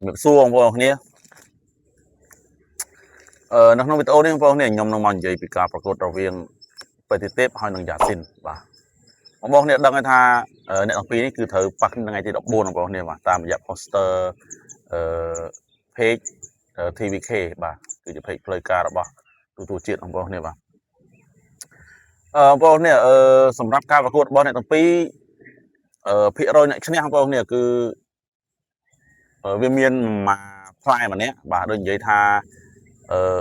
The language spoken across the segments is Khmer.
ជំរាបសួរបងប្អូនគ្នានៅក្នុងវីដេអូនេះបងប្អូនគ្នាខ្ញុំនឹងមកនិយាយពីការប្រកួតរវាងពេទ្យទេពហើយនិងយ៉ាស៊ីនបាទបងប្អូនគ្នាដឹងហើយថាអ្នកទាំងពីរនេះគឺត្រូវប៉ះគ្នាថ្ងៃទី14បងប្អូនគ្នាបាទតាមរយៈ poster អឺ page TVK បាទគឺជា page ផ្លូវការរបស់ទូទួលជាតិបងប្អូនគ្នាបាទបងប្អូនគ្នាសម្រាប់ការប្រកួតរបស់អ្នកទាំងពីរភាគរយអ្នកឈ្នះបងប្អូនគ្នាគឺវាមានមួយផ្លែម្នាក់បាទដូចនិយាយថាអឺ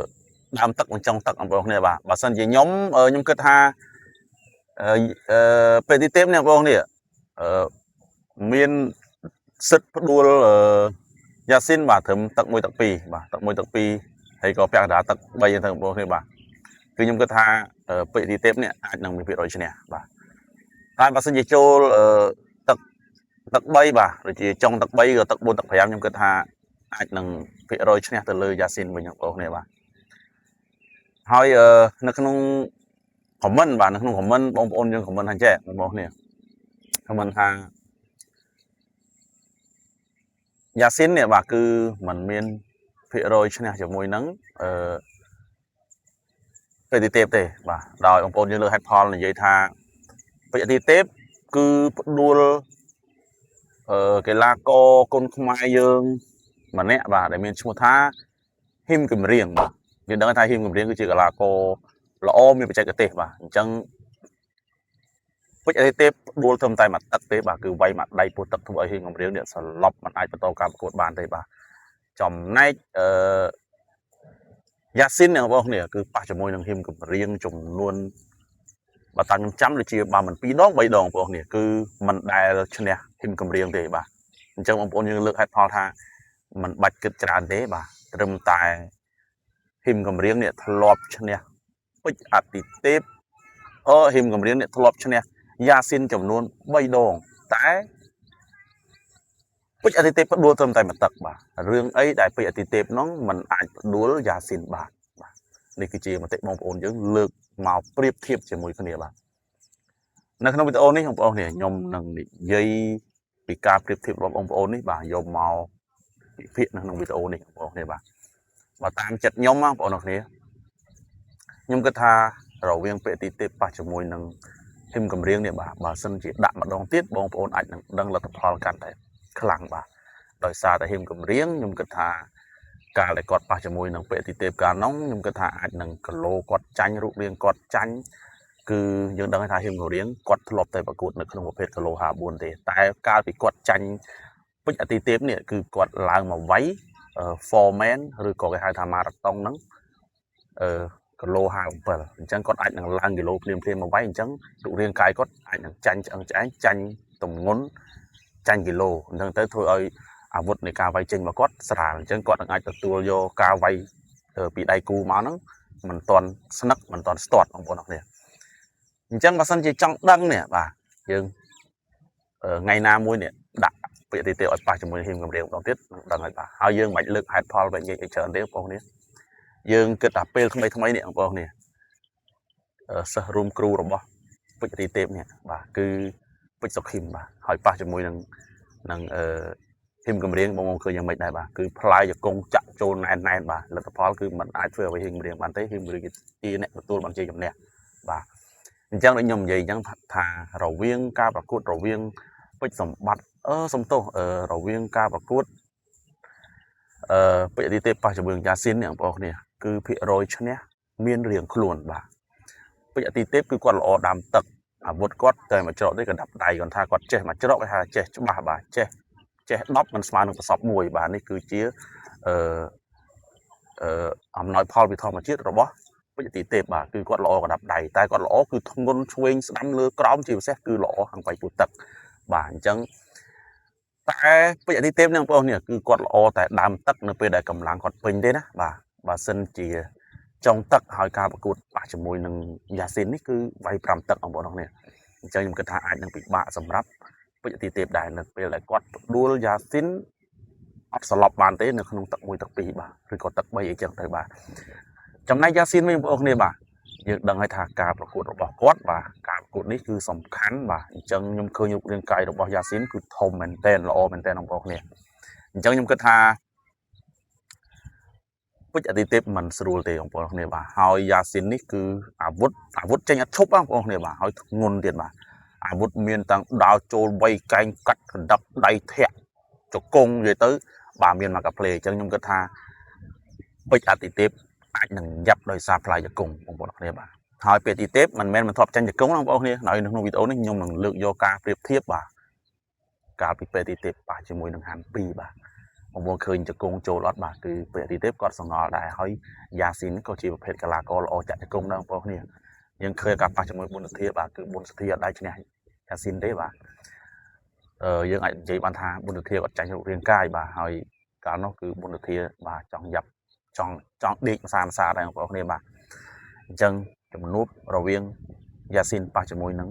ដើមទឹកនិងចុងទឹកបងប្អូនគ្នាបាទបើសិនជាខ្ញុំខ្ញុំគិតថាអឺពេលទីទេពនេះបងប្អូនគ្នាអឺមានសិទ្ធផ្ដួលអឺយ៉ាស៊ីនបាទត្រឹមទឹក1ទឹក2បាទទឹក1ទឹក2ហើយក៏ពាក់កណ្ដាលទឹក3ហ្នឹងបងប្អូនគ្នាបាទគឺខ្ញុំគិតថាពេទ្យទីទេពនេះអាចនឹងមានភាគរយឈ្នះបាទតែបើសិនជាចូលទឹកទឹក3បាទដូចជាចុងទឹក3ក៏ទឹក4ទឹក5ខ្ញុំគិតថាអាចនឹងភាគរយឈ្នះទៅលើយ៉ាស៊ីនវិញបងប្អូនគ្នាបាទហើយនៅក្នុង comment បាទនៅក្នុង comment បងប្អូនយើង comment ថាចេះបងប្អូនគ្នា comment ថាយ៉ាស៊ីននេះបាទគឺมันមានភាគរយឈ្នះជាមួយនឹងអឺពេទ្យទេពទេបាទដោយបងប្អូនយើងលើកហេតុផលនិយាយថាពេទ្យទេពគឺផ្ដួលកីឡាករគុនខ្មែរយើងម្នាក់បាទដែលមានឈ្មោះថាហ៊ីមគឹមរៀងបាទយើងដឹងថាហ៊ីមគឹមរៀងគឺជាកីឡាករល្អមានបច្ចេកទេសបាទអញ្ចឹងពេជ្រអតិទេពដួលត្រឹមតែមួយទឹកទេបាទគឺវាយមួយដៃពោះទឹកធ្វើឲ្យហ៊ីមគឹមរៀងនេះសន្លប់មិនអាចបន្តការប្រកួតបានទេបាទចំណែកអឺយ៉ាស៊ីនអ្នកបងប្អូនគ្នាគឺប៉ះជាមួយនឹងហ៊ីមគឹមរៀងចំនួនបើតាមខ្ញុំចាំដូចជាបើមិន2ដង3ដងបងប្អូនគ្នាគឺមិនដែលឈ្នះហ៊ីមគឹមរៀងទេបាទអញ្ចឹងបងប្អូនយើងលើកហេតុផលថាมันបាច់គិតច្រើនទេបាទត្រឹមតែហ៊ីមគឹមរៀងនេះធ្លាប់ឈ្នះពេជ្រអតិទេពហ៊ីមគឹមរៀងនេះធ្លាប់ឈ្នះយ៉ាស៊ីនចំនួន3ដងតែពេជ្រអតិទេពផ្ដួលត្រឹមតែមួយទឹកបាទរឿងអីដែលពេជ្រអតិទេពនោះมันអាចផ្ដួលយ៉ាស៊ីនបាទបាទនេះគឺជាមតិបងប្អូនយើងលើកមកប្រៀបធៀបជាមួយគ្នាបាទនៅក្នុងវីដេអូនេះបងប្អូនគ្នាខ្ញុំនឹងនិយាយពីការប្រៀបធៀបរបស់បងប្អូននេះបាទយកមកវិភាគនៅក្នុងវីដេអូនេះបងប្អូនគ្នាបាទបើតាមចិត្តខ្ញុំបងប្អូនគ្នាខ្ញុំគិតថារវាងពេទ្យទេពប៉ះជាមួយនឹងហ៊ីមកំរៀងនេះបាទបើសិនជាដាក់ម្ដងទៀតបងប្អូនអាចនឹងដឹងលទ្ធផលកាន់តែខ្លាំងបាទដោយសារតែហ៊ីមកំរៀងខ្ញុំគិតថាកាលដែលគាត់ប៉ះជាមួយនឹងពេទ្យទេពកាលនោះខ្ញុំគិតថាអាចនឹងគីឡូគាត់ចាញ់រូបរាងគាត់ចាញ់គឺយើងដឹងថាហ៊ីមកំរៀងគាត់ធ្លាប់តែប្រកួតនៅក្នុងប្រភេទគីឡូ54ទេតែកាលពីគាត់ចាញ់ពេជ្រអតិទេពនេះគឺគាត់ឡើងមកវាយ foreman ឬក៏គេហៅថាម៉ារ៉ាតុងហ្នឹងអឺគីឡូ57អញ្ចឹងគាត់អាចនឹងឡើងគីឡូភ្លាមភ្លាមមកវាយអញ្ចឹងរូបរាងកាយគាត់អាចនឹងចាញ់ឆ្អឹងឆ្អែងចាញ់ទម្ងន់ចាញ់គីឡូអញ្ចឹងទៅធ្វើឲ្យអាវុធនៃការវាយចេញរបស់គាត់ស្រាលអញ្ចឹងគាត់នឹងអាចទទួលយកការវាយពីដៃគូមកហ្នឹងមិនទាន់ស្នឹកមិនទាន់ស្ទាត់បងប្អូនអរគ្នាអញ្ចឹងបើសិនជាចង់ដឹងនេះបាទយើងថ្ងៃណាមួយនេះដាក់ពាក្យទីទេឲ្យប៉ះជាមួយហ៊ីមកម្រៀងម្ដងទៀតនឹងដឹងហើយបាទហើយយើងមិនបាច់លើកហេតុផលវិញនិយាយអីច្រើនទេបងប្អូនគ្នាយើងគិតថាពេលថ្មីថ្មីនេះបងប្អូនគ្នាសិស្សរួមគ្រូរបស់ពេជ្រទីទេពនេះបាទគឺពេជ្រសុខីមបាទហើយប៉ះជាមួយនឹងអឺហ៊ីមកម្រៀងបងប្អូនឃើញយ៉ាងម៉េចដែរបាទគឺផ្លាយជង្គង់ចាក់ចូលណែនណែនបាទលទ្ធផលគឺมันអាចធ្វើអ្វីហ៊ីមកម្រៀងបានទេហ៊ីមកម្រៀងជាអ្នកទទួលបានជ័យជំនះបាទអញ្ចឹងដូចខ្ញុំនិយាយអញ្ចឹងថារវាងការប្រកួតរវាងពេជ្រសម្បត្តិសំទោសរវាងការប្រកួតពេជ្រទីទេពប៉ះជាមួយនឹងយ៉ាស៊ីននេះបងប្អូនគ្នាគឺភាគរយឈ្នះមានរៀងខ្លួនបាទពេជ្រអតិទេពគឺគាត់ល្អដើមទឹកអាវុធគាត់តែមួយច្រកទេក៏ដាប់ដៃគាត់ថាគាត់ចេះមួយច្រកគេថាចេះច្បាស់បាទចេះ10មិនស្មើនឹងប្រសពមួយបាទនេះគឺជាអឺអឺអំណោយផលពីធម្មជាតិរបស់ពេជ្រអតិទេពបាទគឺគាត់ល្អកដាប់ដៃតែគាត់ល្អគឺធ្ងន់ឆ្វេងស្ដាំលើក្រោមជាពិសេសគឺល្អខាងវាយពូទឹកបាទអញ្ចឹងតែពេជ្រអតិទេពនេះបងប្អូននេះគឺគាត់ល្អតែដើមទឹកនៅពេលដែលកម្លាំងគាត់ពេញទេណាបាទបើសិនជាចុងទឹកហើយការប្រកួតប៉ះជាមួយនឹងយ៉ាស៊ីននេះគឺវាយ5ទឹកបងប្អូននេះអញ្ចឹងខ្ញុំគិតថាអាចនឹងពិបាកសម្រាប់ពេជ្រអតិទេពដែរនៅពេលដែលគាត់ផ្ដួលយ៉ាស៊ីនអត់សន្លប់បានទេនៅក្នុងទឹក1ទឹក2បាទឬក៏ទឹក3អីចឹងទៅបាទចំណែកយ៉ាស៊ីនវិញបងប្អូនគ្នាបាទយើងដឹងហើយថាការប្រកួតរបស់គាត់បាទការប្រកួតនេះគឺសំខាន់បាទអញ្ចឹងខ្ញុំឃើញរូបរាងកាយរបស់យ៉ាស៊ីនគឺធំមែនទែនល្អមែនទែនបងប្អូនគ្នាអញ្ចឹងខ្ញុំគិតថា ពេជ្រអតិទេពមិនស្រួលទេបងប្អូនគ្នាបាទហើយយ៉ាស៊ីននេះគឺអាវុធអាវុធចេញអត់ឈប់បងប្អូនគ្នាបាទហើយធ្ងន់ទៀតបាទអាវុធមានតាំងដាល់ចូលវៃកែងកាត់កណ្ដាប់ដៃធាក់ជង្គង់និយាយទៅបាទមានមកកាផ្លេអញ្ចឹងខ្ញុំគិតថាពេជ្រអតិទេពអាចនឹងយ៉ាប់ដោយសារផ្លែជង្គង់បងប្អូនគ្នាបាទហើយពេជ្រអតិទេពមិនមែនមិនធ្លាប់ចាញ់ជង្គង់ណាបងប្អូនគ្នានៅក្នុងវីដេអូនេះខ្ញុំនឹងលើកយកការប្រៀបធៀបបាទកាលពីពេជ្រអតិទេពបាទជាមួយនឹងហាន់2បាទបងប្អូនឃើញជង្គង់ចូលអត់បាទគឺពេជ្រអតិទេពគាត់សងល់ដែរហើយយ៉ាស៊ីនក៏ជាប្រភេទកីឡាករល្អចាក់ជង្គង់ដែរបងប្អូនគ្នាយើងឃើញការប៉ះជាមួយប៊ុនសធាបាទគឺប៊ុនសធាអត់ដែរឈ្នះយ៉ាស៊ីនទេបាទអឺយើងអាចនិយាយបានថាប៊ុនសធាគាត់ចាញ់រូបរាងកាយបាទហើយកាលនោះគឺប៊ុនសធាបាទចង់យ៉ាប់ចង់ចង់ដេកម្សាម្សាដែរបងប្អូនគ្នាបាទអញ្ចឹងជំនួបរវាងយ៉ាស៊ីនប៉ះជាមួយនឹង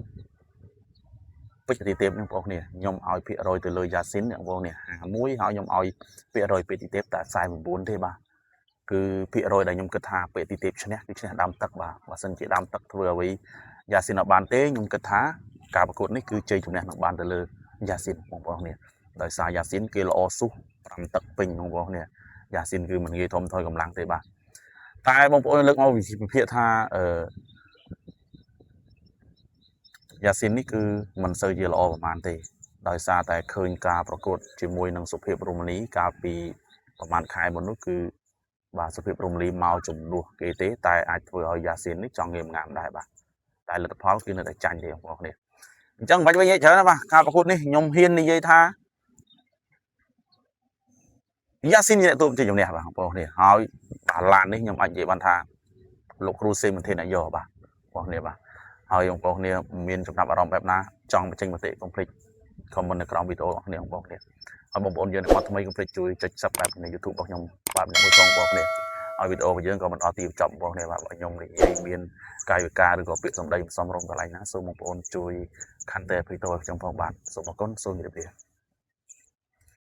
ពេជ្រអតិទេពនឹងបងប្អូនគ្នាខ្ញុំឲ្យភាគរយទៅលើយ៉ាស៊ីនបងប្អូនគ្នា51ហើយខ្ញុំឲ្យភាគរយពេជ្រអតិទេពតែ49ទេបាទគឺភាគរយដែលខ្ញុំគិតថាពេជ្រអតិទេពឈ្នះគឺឈ្នះដើមទឹកបាទបើសិនជាដើមទឹកធ្វើអ្វីយ៉ាស៊ីនអត់បានទេខ្ញុំគិតថាការប្រកួតនេះគឺជ័យជំនះនឹងបានទៅលើយ៉ាស៊ីនបងប្អូនគ្នាដោយសារយ៉ាស៊ីនគេល្អស៊ុះ5ទឹកពេញបងប្អូនគ្នាយ៉ាស៊ីនគឺមិនងាយធំថយកម្លាំងទេបាទតែបងប្អូនលើកមកវិភាគថាអឺយ៉ាស៊ីននេះគឺមិនសូវជាល្អប្រហែលទេដោយសារតែឃើញការប្រកួតជាមួយនឹងសុភាពរមនីកាលពីប្រហែលខែមុននោះគឺបាទសុភាពរមនីមកជំនួសគេទេតែអាចធ្វើឲ្យយ៉ាស៊ីននេះចង់ងៀមងាមដែរបាទតែលទ្ធផលគឺនៅតែចាញ់ទេបងប្អូនគ្នាអញ្ចឹងបាច់វិញច្រើនណាស់បាទការប្រកួតនេះខ្ញុំហ៊ាននិយាយថាយ៉ាស៊ីនជាអ្នកទទួលជ័យជំនះបាទបងប្អូនគ្នាហើយបាទឡាននេះខ្ញុំអាចនិយាយបានថាលោកគ្រូសេមិនធានអ្នកយកបាទបងប្អូនគ្នាបាទហើយបងប្អូនគ្នាមានចំណាប់អារម្មណ៍បែបណាចង់បញ្ចេញមតិកុំភ្លេច comment នៅក្រោមវីដេអូរបស់គ្នាបងប្អូនគ្នាហើយបងប្អូនយើងដែលថ្មីកុំភ្លេចជួយចុច Subscribe នៅ YouTube របស់ខ្ញុំបាទម្នាក់មួយផងបងប្អូនគ្នាហើយវីដេអូរបស់យើងក៏មិនអត់ទីបញ្ចប់បងប្អូនគ្នាបាទបើខ្ញុំនិយាយមានកាយវិការឬក៏ពាក្យសម្ដីមិនសមរម្យកន្លែងណាសូមបងប្អូនជួយខន្តីអភ័យទោសឲ្យខ្ញុំផងបាទសូមអរគុណសូមជម្រាបលា។